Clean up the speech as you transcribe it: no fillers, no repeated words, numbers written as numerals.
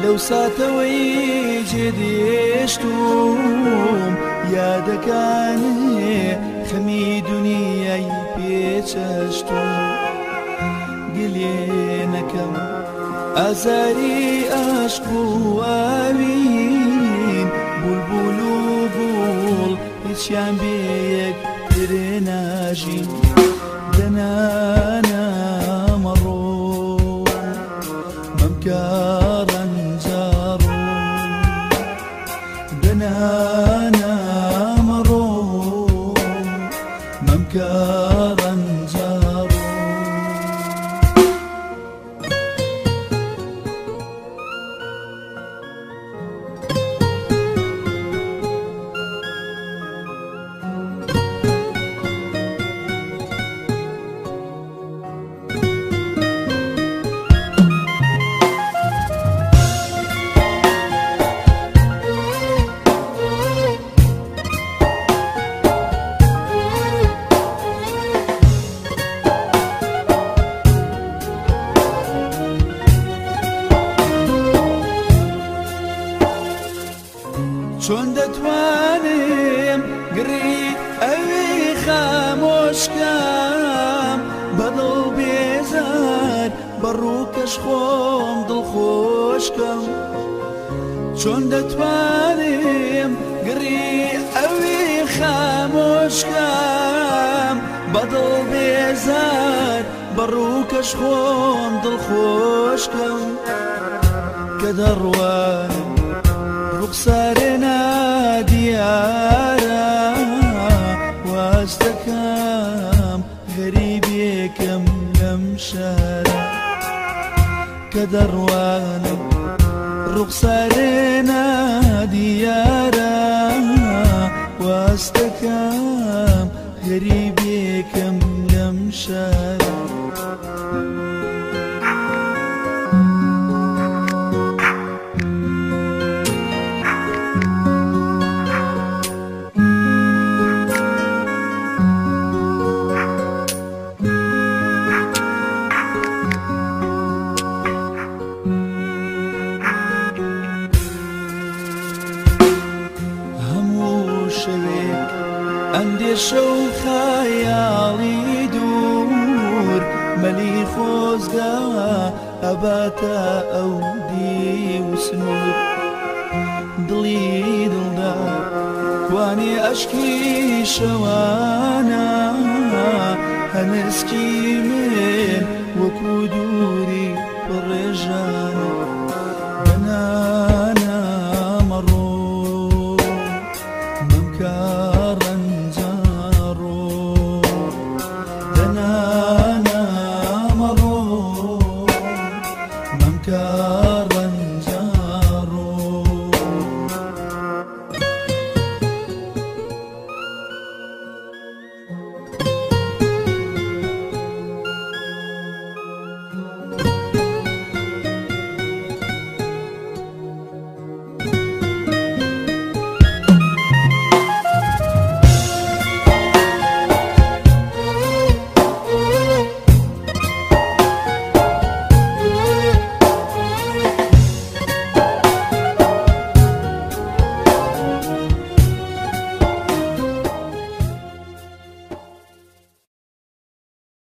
لەو ساتەوەی جێدێشتوم یادەکانێ خەمی دنیای پێچەشتوم گلێنەکەم ئازاری ئاشق و ئاوین بولبول و گوڵ هیچیان بێ یەکتر ناژین دەنانا مەڕۆ مەمکە ڕەنجەڕۆ دەنانا مەڕۆ مەمکە ڕەنجەڕۆ. چۆن دەتوانم گڕی ئەوی خامۆشکەم بەدڵ بێزار بە ڕووکەش خۆم دڵخۆشکەم چۆن دەتوانم گڕی ئەوی خامۆشکەم بەدڵ بێزار بە ڕووکەش خۆم دڵخۆشکەم کە دەڕوانم ڕوخسارێ نادیارە واز دەکەم غەریبێکم لەم شارە کە دەڕوانم ڕوخسارێ نادیارە واز دەکەم غەریبێکم لەم شارە. هەموو شەوێک ئەندێشە و خەیاڵی دوور مەلی خۆزگا ئەباتە ئەو دی و سنوور دڵی دڵدا کوانێ ئەشکی شەوانە هەنسکی من.